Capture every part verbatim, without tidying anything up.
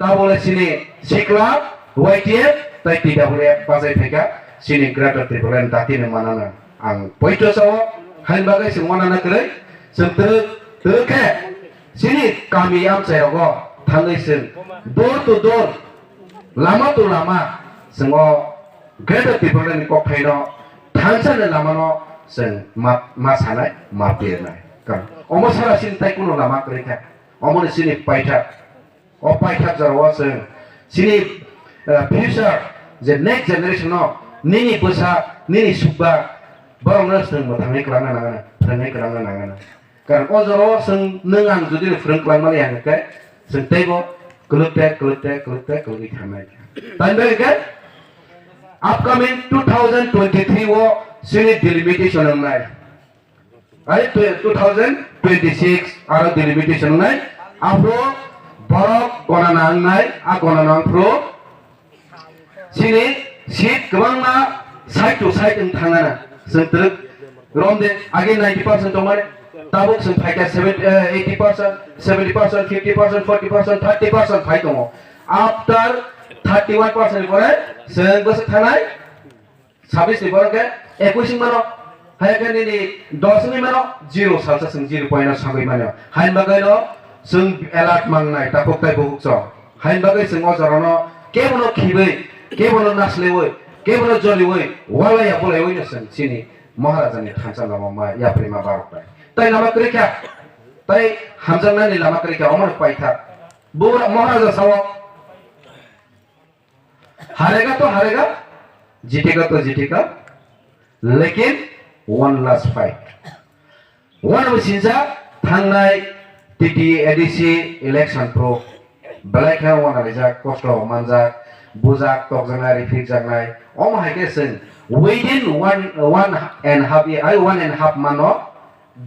Tabole sini sikla, Y T F, tai T W F bajai phaikha, sini Greater Tipraland dati ni manana. Ang poito sao, hain bagai sing wanana kwrwi, sing twrwk, twrwk khe, sini kami amchai rogo, thangwi sing, door to door, lama to lama, sing o Greater Tipraland ni kokthaino, thansa ni lamano, sing ma, ma sanai, ma pirnai. Karon, omo sara sini tai kuno lama kwrwi kha, omo ni sini paithak. O paithak jorao chwng chini, eh, future je next generation no nini bwsa, nini sukba borokno chwng mwthangwi kwlangna nangana, phwrwngwi kwlangna nangana. Karon o jorao chwng nwng ang jodi no phwrwng kwlangmani ya hwnkhe chwng teibo kwlwk te, kwlwk te, kwlwk te, kwlwgwi thangnai. Tamni bagwi khe upcoming two thousand twenty-three o chini delimitation wngnai. Ai tw-, two thousand twenty-six aro delimitation wngnai. Aphuru borok gona nangnai, a gona nangphuru chini seat kwbangma side to side wng thangana. Chwng twrwk romde age ninety percent tongmani, tabuk chwng phaikha seventy, eh, eighty percent, seventy percent, fifty percent, forty percent, thirty percent phai tongo. After thirty-one percent ni pore chwng bwswk thanai, sabis ni borok khe ekuis wng mano, hai khe nini dos wngwi mano, zero salsa chwng zero point o sagwi mano. Hain bagwi no chwng alert mangnai takhuk tai bukhuk chwng. Hain bagwi chwng o jorano kebono khibiwi, kebono nasliwi, kebono joliwi, walai ya bolaiwi no chwng chini Maharaja ni thansa lama ma yapri ma barok nai. Tai lama kwrwi kha, tai hamjaknani lama kwrwi kha, omo no paithak. Bo Maharaja sao, Harega to harega, jitega to jitega, lekin one last fight. One bo sinsa thangnai T T A D C election pro belai khe wana rijak, kosto manjak, bujak, tokjaknai, rifik jaknai. Omo hai khe chwng within one, one and half year, ai one and half month o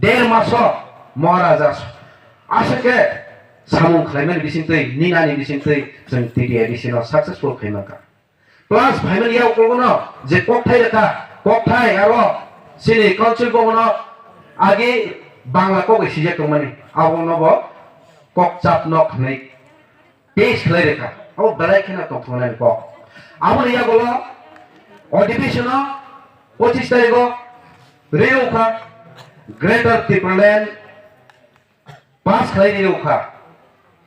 Der maso Maharaja aswk khe samung khlaimani bisingtwi, ninani bisingtwi chwng T T A D C no successful khlai mankha. Plus phaimani yakogo no je kokthai rwkha, kokthai aro chini council bono agi Bangla kok bai sijak tongmani, abono bo kokchap nok hinwi Test khlai rwkha. Abo belai kheno tongthoknai kok. Aboni yagulo adhibeshon o pochis tarikh o rwkha Greater Tipraland pass khlai rwkha.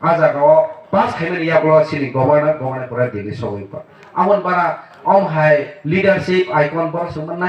A jaga o pass khaimani yagulo chini governor, governor pore Delhi sogwi kha. Aboni bara om hai leadership icon borok se manna